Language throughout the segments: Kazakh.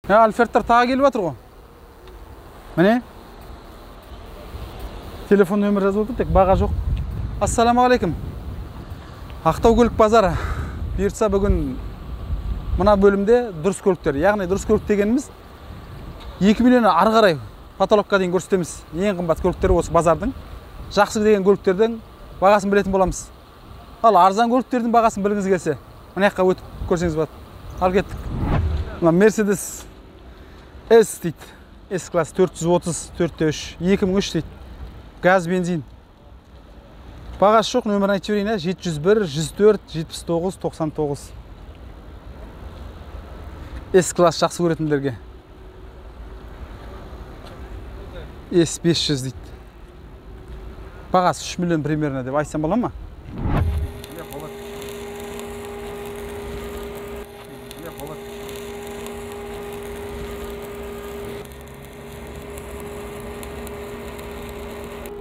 Альфердтер тағы келіп жатыр ғой. Міне. Телефон нөмірі жазылып отыр, тек баға жоқ. Ассалаумағалейкум. Ақтау көлік базары. Бұйыртса бүгін мына бөлімде дұрыс көліктер, яғни дұрыс көлік дегеніміз 2 миллион ары қарай потолокқа дейін көрсетеміз. Ең қымбат көліктер осы базардың. Жақсы деген көліктердің бағасын білетін боламыз. Ал арзан көліктердің бағасын білгіңіз келсе, мына жаққа өтіп көрсеңіз болады. Ал кеттік. Мына Mercedes S дейді. S класс 430, 4.3, 2003 дейді. Газ, бензин. Бағасы жоқ, нөмірін айтып жіберейін, 701, 104, 79, 99. S класс жақсы көретіндерге. S500 дейді. Бағасы 3 миллион примерно деп айтсам бола ма?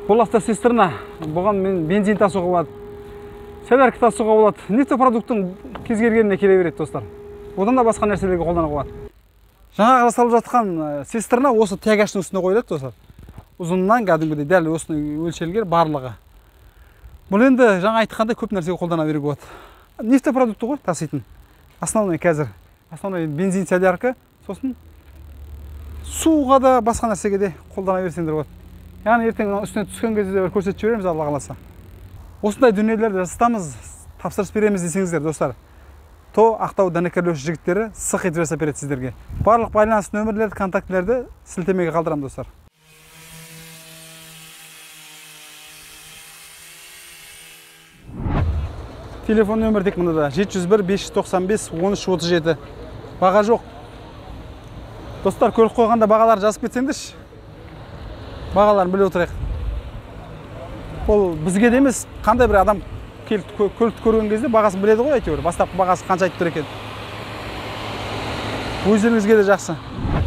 Бұл автоцистерна, бұған мен бензин тасуға болады, солярка тасуға болады, нефтепродукттың кез келгеніне келе береді достар. Одан да басқа нәрселерге қолдануға болады. Жаңа жасалып жатқан цистерна осы тягаштың үстіне қойылады достар. Ұзыннан кәдімгідей дәл осыны өлшелген барлығы. Бұл енді жаңа айтқандай көп нәрсеге қолдана беруге болады. Нефтепродукты ғой таситын. Основной қазір. Основной бензин, солярка, сосын суға да басқа нәрсеге де қолдана берсеңдер болады. Яғни ертең үстіне түскен кезде бір көрсетіп жібереміз, Алла қаласа. Осындай дүниелерді жасатамыз, тапсырыс береміз десеңіздер, достар. То Ақтау дәнекерлеуші жігіттері сық етіп жасап береді сіздерге. Барлық байланыс нөмірлерді, контактілерді сілтемеге қалдырамын, достар. Телефон нөмір тек мында да 701 595 13 37. Баға жоқ. Достар, көлік қойғанда бағалар жазып кетсеңдерші. Бағаларын біле отырайық. Ол бізге де емес, қандай бір адам келіп көлікті көрген кезде бағасын біледі ғой әйтеуір. Бастапқы бағасы қанша айтып тұр екен. Өздеріңізге де жақсы.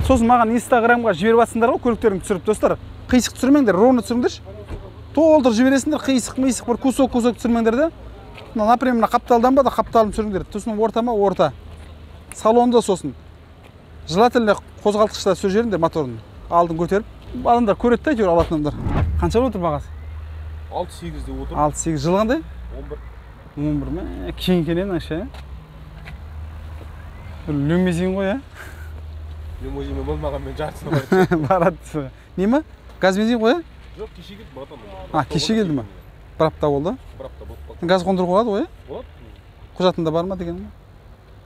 Сосын маған Инстаграмға жіберіп жатсыңдар ғой көліктеріңді түсіріп, достар. Қисық түсірмеңдер, ровно түсіріңдерші. Толтырып жібересіңдер, қисық-мисық бір кусок-кусок түсірмеңдер де. Мына, например, мына қапталдан ба да қапталын түсіріңдер. Сосын орта ма, орта. Салонда сосын. Желательно қозғалтқышта түсіріп жіберіңдер моторын. Алдын көтеріп. Адамдар көреді де әйтеуір алатын адамдар. Қанша болып отыр бағасы? 6-8 деп отыр. 6-8 жыл қандай? 11. 11 ме? Кең екен енді ше. Бір лимузин ғой, ә? Лимузинмен болмаған мен жартысына барады. Барады. Не ма? Газ бензин ғой, ә? Жоқ, кеше келді, братан. А, кеше келді ма? Бір апта болды? Бір апта болып қалды. Газ қондыруға болады ғой, ә? Болады. Құжатында бар ма деген?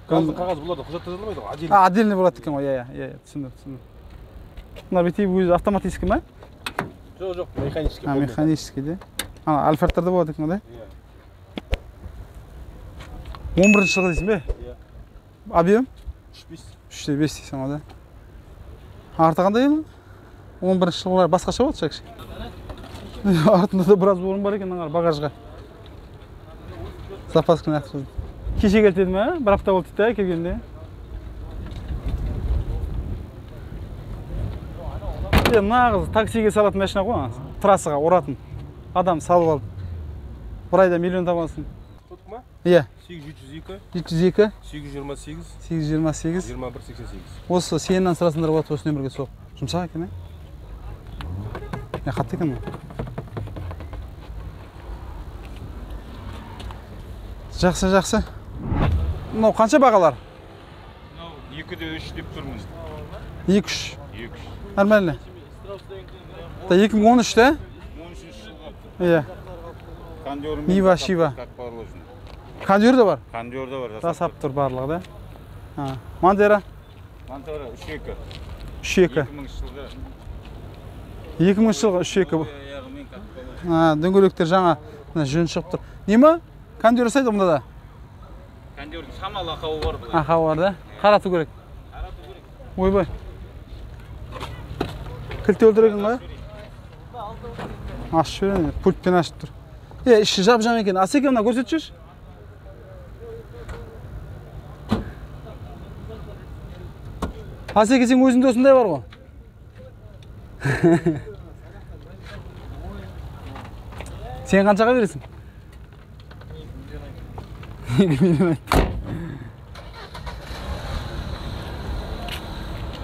Газдың қағазы болады, құжатта жазылмайды ғой, отдельно. А, отдельно болады екен ғой, иә, иә, түсіндім, түсіндім. Мына бүйтіп өзі автоматический ма? Жоқ, жоқ, механический. А, механический де. Ана Альфардтарда болады екен ғой, да? Иә. 11 жылғы дейсің бе? Иә. Объем? 3.5. 3.5 дейсің ғой, да? Арты қандай енді? 11 жылғылар басқаша болады шакшы. Артында да біраз орын бар екен, аңғар багажға. Запасканы ақтырдым. Кеше келді деді ме? Бір апта болды дейді келгенде. Нағыз таксиге салатын машина ғой, трассаға ұратын. Адам салып алып. Бір айда миллион табасың. Сотка ма? Иә. 802. 702. 828. 828. 21 88. Осы сенен сұрасыңдар болады, осы нөмірге соғып. Жұмсақ екен, ә? Не қатты екен ғой. Жақсы, жақсы. Мынау қанша бағалар? Мынау 2.3 деп тұрмыз. 2.3. 2.3. Нормально. Та 2013 да? 13 жылғы. Иә. Нива, Шива. Кондер де бар? Кондер де бар. Жасап тұр барлығы да. Мандера? Мандера 3.2. 3.2. 2000 жылғы. 2000 жылғы 3.2. Дөңгелектер жаңа жүн шығып тұр. Не ма? Кондер жасайды мұнда да? Кондердің шамалы ақауы бар бұл. Ақауы бар да? Қарату керек. Қарату керек. Ойбай. Кілт өлтір екен ғой? Ашып жіберейін, пультпен ашып тұр. Е, іші жап-жаңа екен. Асеке, мына көрсетіп жіберші. Асеке, сен өзіңде осындай бар ғой? Сен қаншаға бересің? 2 миллион айтты.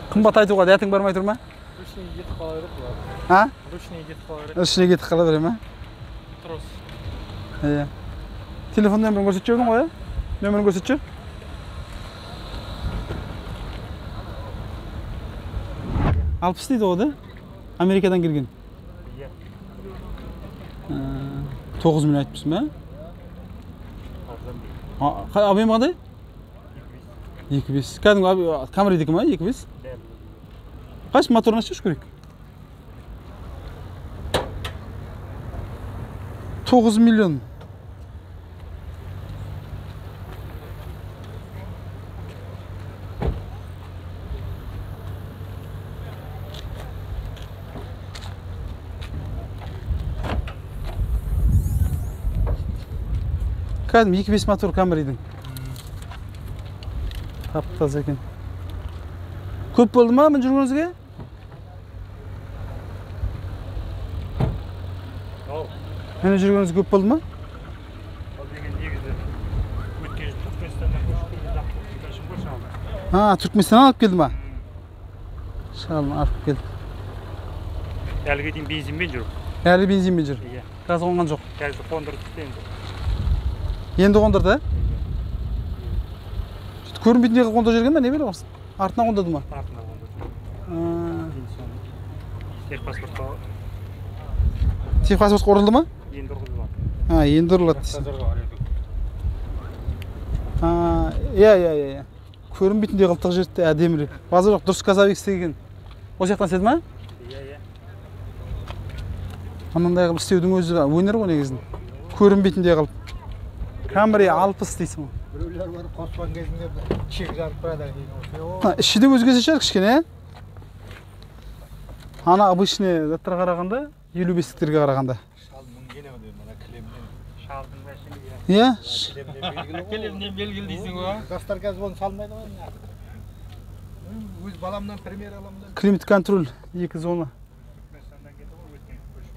Қымбат айтуға дәтің бармай тұр ма? Ручный кетіп қала береді бұлар. А? Ручный кетіп қала береді. Ручный кетіп қала бере ма? Трос. Иә. Телефон нөмірін көрсетіп жібердің ғой, иә? Нөмірін көрсетіп жібер. 60 дейді ғой, да? Америкадан келген. Иә. 9 миллион айтыпсың ба? Объем қандай? 2.5. Кәдімгі Камридікі ма? 2.5? Қайсы моторын ашып көрейік. 9 миллион. Кәдімгі 2.5 мотор Камридің. Тап-таза екен. Көп болды ма мін жүргеніңізге? Міне жүргеніңіз көп болды ма? Ол деген негізі өткен жыл Түркменстаннан көшіп келген ақ ғой шалды. А, Түркменстаннан алып келді ма? Шалын алып келді. Әліге дейін бензинмен жүр. Әлі бензинмен жүр. Иә. Газ қонған жоқ. Газды қондырдық енді. Енді қондырды, ә? Көрінбейтіндей қылып қондырып жіберген ба, не беле? Артына қондырды ма? Артына қондырды. Техпаспортқа. Техпаспортқа ұрылды ма? Енді ұрылды. А, енді ұрылады дейсің. А, иә, иә, иә. Көрінбейтіндей қылып тығып жіберді әдемілеп. Базар жоқ, дұрыс газовик істеген. Осы жақтан істеді ма? Иә, иә. Анандай қылып істеудің өзі өнер ғой негізінде. Көрінбейтіндей қылып. Камри 60 дейсің ғой. Біреулер барып қоспан кезінде чек жарып тұрады деген. Іші де өзгеше шығар кішкене, ә? Ана обычный заттарға қарағанда, 55-тіктерге қарағанда. Шал мінген ау деймін, ана кілемнен. Шалдың бәшіні, иә. Кілемнен белгілі ғой. Кілемнен белгілі дейсің ғой. Жастар қазір оны салмайды ғой. Өз баламнан пример аламын да. Климат контроль 2 зона. Түркменстаннан келді ғой өткен көшіп.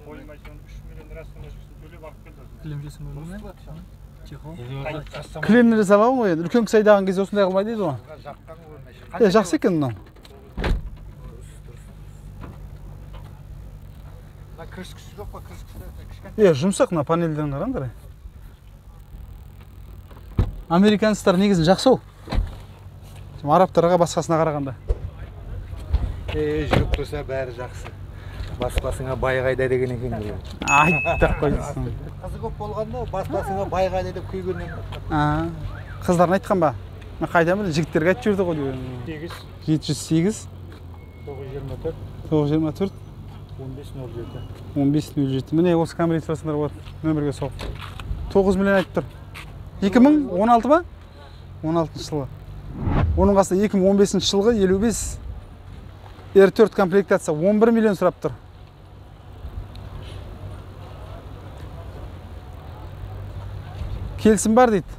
Қой машинаны 3 миллион растаможкасын төлеп алып келді. Кілемшесін бөлме. Кілемді жасалған ғой енді. Үлкен кісі айдаған кезде осындай қылмайды дейді ғой. Е, жақсы екен мынау. Мына крышкасы жоқ па? Крышкасы кішкентай. Е, жұмсақ мына панельден қараңдар. Американецтер негізі жақсы ол. Арабтарға басқасына қарағанда. Е, жүріп тұрса бәрі жақсы. Бас басыңа бай қайда деген екен ғой. Айт деп қойдың. Қызы көп болғанда бас басыңа бай қайда деп күйгеннен. А, қыздарын айтқан ба? Мен қайдан білейін, жігіттерге айтып жіберді ғой деп. 8 708 924 924 1507. 1507. Міне осы Камри сұрасаңдар болады. Нөмірге соғып. 9 миллион айтып тұр. 2016 ба? 16 жылы. Оның қасында 2015 жылғы 55 R4 комплектация 11 миллион сұрап тұр. Келісім бар дейді.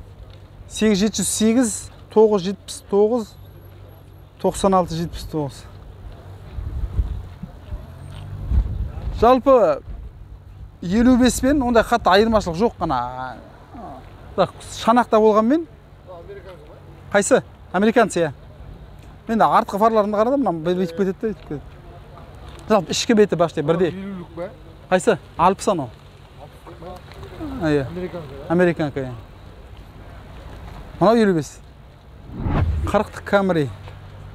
8708 979 96 79. Жалпы 55 пен ондай қатты айырмашылық жоқ қана. Бірақ шанақта болғанмен. Қайсы? Американцы, иә. Мен де артқы фарларымды қарадым, мына бүйтіп кетеді де, бүйтіп кетеді. Жалпы ішкі беті баштай бірдей. Елулік па? Қайсы? 60 анау. Иә. Американка. Американка, иә. Мынау 55. 40-тық Камри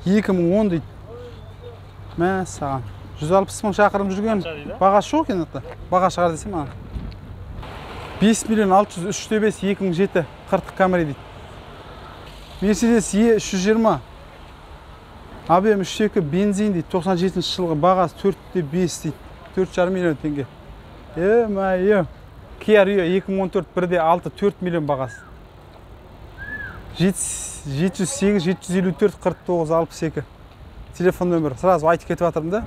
2010 дейді. Мә саған. 160 мың шақырым жүрген. Бағасы жоқ екен ата. Баға шығар десем ана. 5 миллион 603 те 5 2007 40-тық Камри дейді. Mercedes E320 АБМ 3.2 бензин дейді. 97 жылғы бағасы 4.5 дейді. 4,5 миллион теңге. Е-мә-е. Kia Rio 2014 1.6 4 миллион бағасы. 708 754 49 62 телефон нөмірі. Сразу айтып кетіп жатырмын да.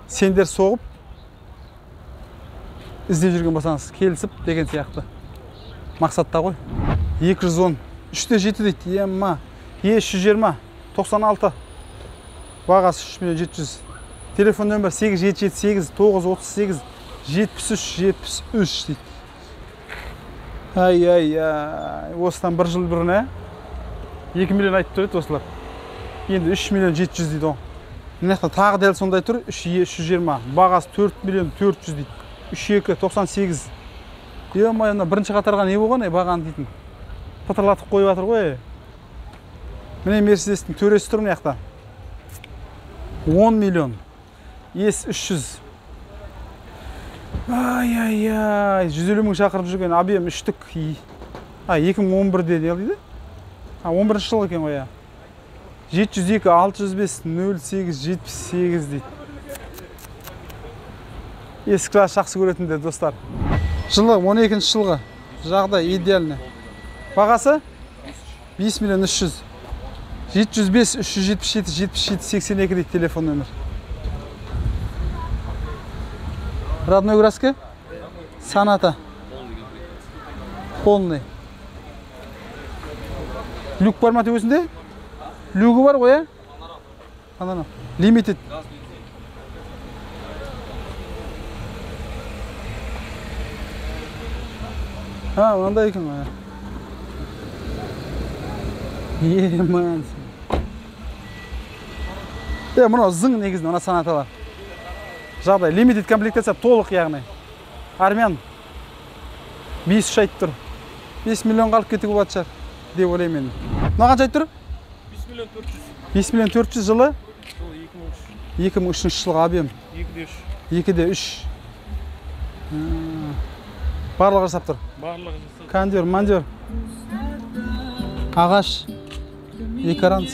Сендер соғып іздеп жүрген болсаңыз келісіп деген сияқты. Мақсатта ғой. 210 3.7 дейді. Ема. E320 96 бағасы 3 миллион 700. Телефон нөмірі 8778 938 73 73 дейді. Ай, ай, ай, осыдан бір жыл бұрын, ә? 2 миллион айтып тұр еді осылар. Енді 3 миллион 700 дейді ғой. Мына жақта тағы дәл сондай тұр, 3 320. Бағасы 4 миллион 400 дейді. 3 2 98. Е-мое, мына бірінші қатарға не болған, бағаны дейтін. Пытырлатып қойып жатыр ғой. Міне Мерседестің төресі тұр мына жақта. 10 миллион. С 300. Ай-ай-ай, 150 мың шақырып жүрген объем үштік. А, 2011-де не дейді? А, 11 жыл екен ғой, иә. 702 605 08 78 дейді. Ескі класс жақсы көретіндер, достар. Жылы 12 жылғы. Жағдай идеальный. Бағасы 5 миллион 300. 705 377 77 82 дейді телефон нөмір. Родной краска? Соната. Полный. Люк бар ма төбесінде? Люгі бар ғой, ә? Ана, лимитед. А, мынандай екен ғой. Еман. Е, мынау зың негізінде, мына Сонаталар. Жағдай лимитед комплектация толық, яғни. Армян 5 айтып тұр. 5 миллионға алып кетуге болатын шығар деп ойлаймын мен. Мына қанша айтып тұр? 5 миллион 400. 5 миллион 400 жылы? Жыл 2003. 2003 жылғы объем. 2-3. 2-3. Барлығы жасап тұр. Барлығы жасап. Кондер, мандер. Ағаш. Экран.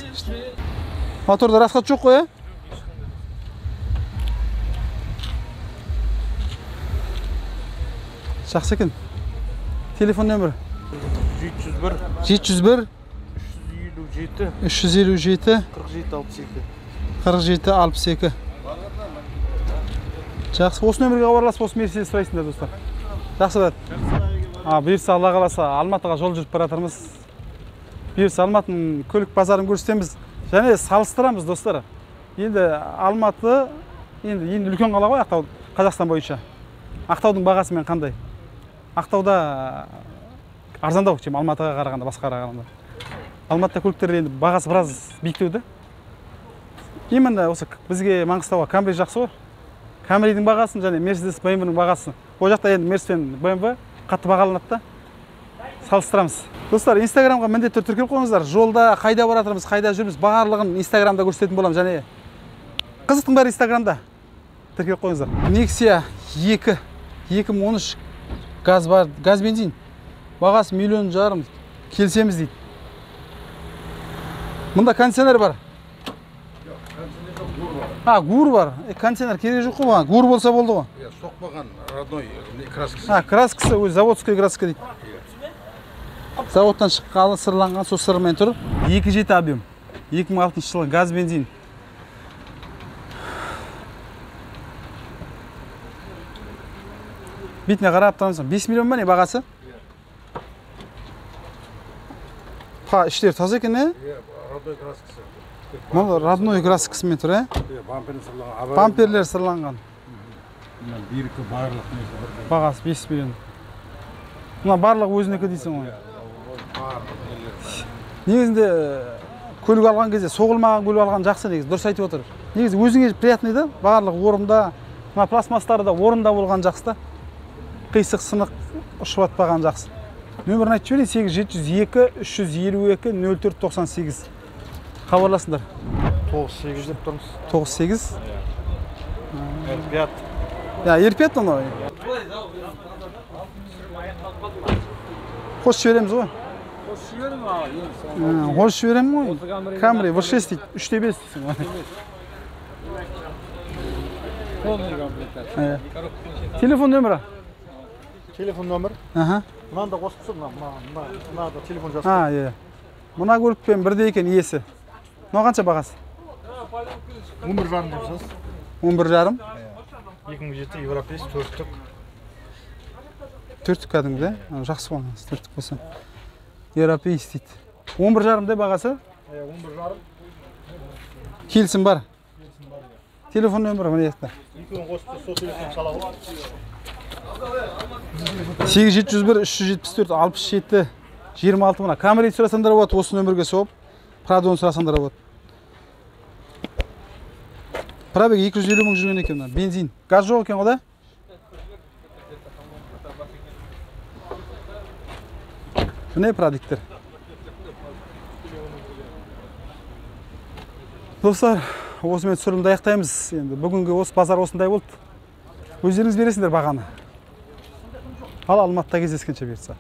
Моторда расход жоқ қой, ә? Жақсы екен. Телефон нөмірі? 701 701 357 357 47 62. 47 62. Жақсы, осы нөмірге хабарласып, осы Мерседес сұрайсыңдар, достар. Жақсы брат. А, бұйырса, Алла қаласа, Алматыға жол жүріп бара жатырмыз. Бұйырса, Алматының көлік базарын көрсетеміз және салыстырамыз, достар. Енді Алматы енді үлкен қала ғой, Ақтау, Қазақстан бойынша. Ақтаудың бағасымен қандай? Ақтауда арзандау, чем Алматыға қарағанда, басқа қарағанда. Алматыда көліктер енді бағасы біраз биіктеу да. Именно осы бізге Маңғыстауға Камри жақсы ғой. Камридің бағасын және Мерседес BMW-ның бағасын. Ол жақта енді Мерс пен BMW қатты бағаланады да. Салыстырамыз. Достар, Инстаграмға міндетті түрде тіркеліп қойыңыздар. Жолда қайда бара жатырмыз, қайда жүрміз, барлығын Инстаграмда көрсететін боламын. Және қызықтың бәрі Инстаграмда. Тіркеліп қойыңыздар. Nexia 2 2013 газ бар, газ бензин. Бағасы 1,5 миллион. Келісеміз дейді. Мұнда кондиционер бар. А, ГУР бар. Кондиционер керегі жоқ қой маған. ГУР болса болды ғой. Иә, соқпаған, родной краскасы. А, краскасы өзі заводской краска дейді. Заводтан шыққалы сырланған, сол сырымен тұр. 2.7 объем. 2006 жылы газ бензин. Бетіне қарап тұрмысың. 5 миллион ба не бағасы? Па, іштері таза екен, ә? Иә, родной краскасы. Мына родной краскасымен тұр, ә? Иә, бампері сырланған. Бамперлер сырланған. Мына биркі барлық несі бір. Бағасы 5 миллион. Мына барлығы өзінікі дейсің ғой. Барлық нелер. Негізінде көлік алған кезде соғылмаған көлік алған жақсы негізі, дұрыс айтып отыр. Негізі өзіңе приятный да, барлығы орында, мына пластмастары да орында болған жақсы да. Қисық сынық ұшып атпаған жақсы. Нөмірін айтып жіберейін, 8702 352 04 98. Хабарласыңдар. 98 деп тұрмыз. 98. R5. Я, R5 анау. Қосып жібереміз ғой. Қосып жіберем аға, енді Қосып жіберемін ғой. Camry V6 дейді, 3-те 5 дейсің ғой. Полный комплектация. Телефон нөмірі? Телефон нөмір. Аха. Мынаны да қосып тұр, мына мына да телефон жазып. А, иә. Мына көлікпен бірдей екен иесі. Мынау қанша бағасы? 11,5 деп жазасыз. 11,5. 2007 европейский төрттік. Төрттік кәдімгі, да? Жақсы ғой, төрттік болса. Европейский дейді. 11,5 де бағасы? Иә, 11,5. Келісім бар. Телефон нөмірі мына жақта. Екеуін қосып тұр, сол телефон сала ғой. 8701 374 67 26 мына. Камри сұрасаңдар болады, осы нөмірге соғып, Прадоны сұрасаңдар болады. Пробег 250 мың жүрген екен мына. Бензин. Газ жоқ екен ғой да? Міне пробегтер. Достар, осымен түсірілімді аяқтаймыз. Енді бүгінгі осы базар осындай болды. Өздеріңіз бересіңдер бағаны. Ал Алматыда кездескенше бұйыртса.